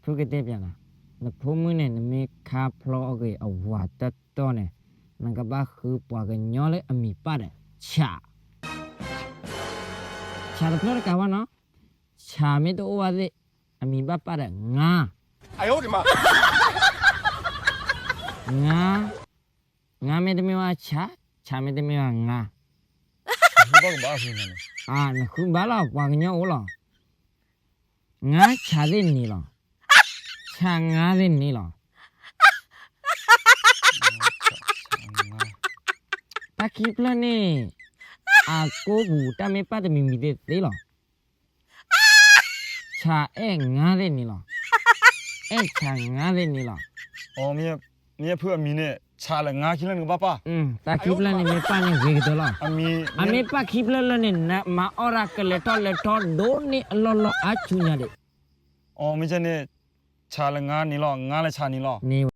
ဖုကတဲပျးနၤ, နဖိမုၣ်န့ၣ် နမ့ၢ်ခါဖျီအီၤက့ၤအဝၤတတီၢ်န့ၣ်, နကဘၣ်ဃုပှၤကညီလၢအမံၤပၣ်ဒီး ဆး, ဆးတဖျၢၣ်တကးဘၣ်နီၤ, ဆးမ့ၢ်တအိၣ်ဘၣ်သ့ၣ်, အမံၤဘၣ်ပၣ်ဒီး ငါ, ငါ, ငါမ့ၢ်တမ့ၢ်ဘၣ်ဆး, ဆးမ့ၢ်တမ့ၢ်ဘၣ်ငါ, နဃုဘၣ်လီၤ ပှၤကညီအိၣ်လီၤ, ငါဆးသ့ၣ်နံၤလီၤ, ဆးငါသ့ၣ်နံၤလီၤ, တၢ်ခံဖျၢၣ်န့ၣ် အကိးပူၤတၢ်မ့ၢ်ပၣ်တမံၤမံၤသ့ၣ်သ့လီၤ, ဆးအဲၣ်ငါသ့ၣ်နံၤလီၤ, အဲၣ်ဆးငါသ့ၣ်နံၤလီၤ, မ့ၢ်ဖုအမံၤန့ၣ် ဆးလၢငါခံဖျၢၣ်န့ၣ်ကဘၣ်ပၣ်, တၢ်ခံဖျၢၣ်န့ၣ်မ့ၢ်ပၣ်န့ၣ်ဂ့ၤကတၢၢ်လီၤ, အမ့ၢ်ပၣ်ခံဖျၢၣ်လၢန့ၣ် နမၤအီၣ်ဒၣ်ကလဲၤထီၣ်လဲၤထီဒိၣ်န့ၢ်အလီၢ်လီၢ်အါဆူညါဒံး, မ့ၢ်န့ၣ် ဆးလၢငါနံၤလီၤ, ငါလၢဆးနံၤလီၤ,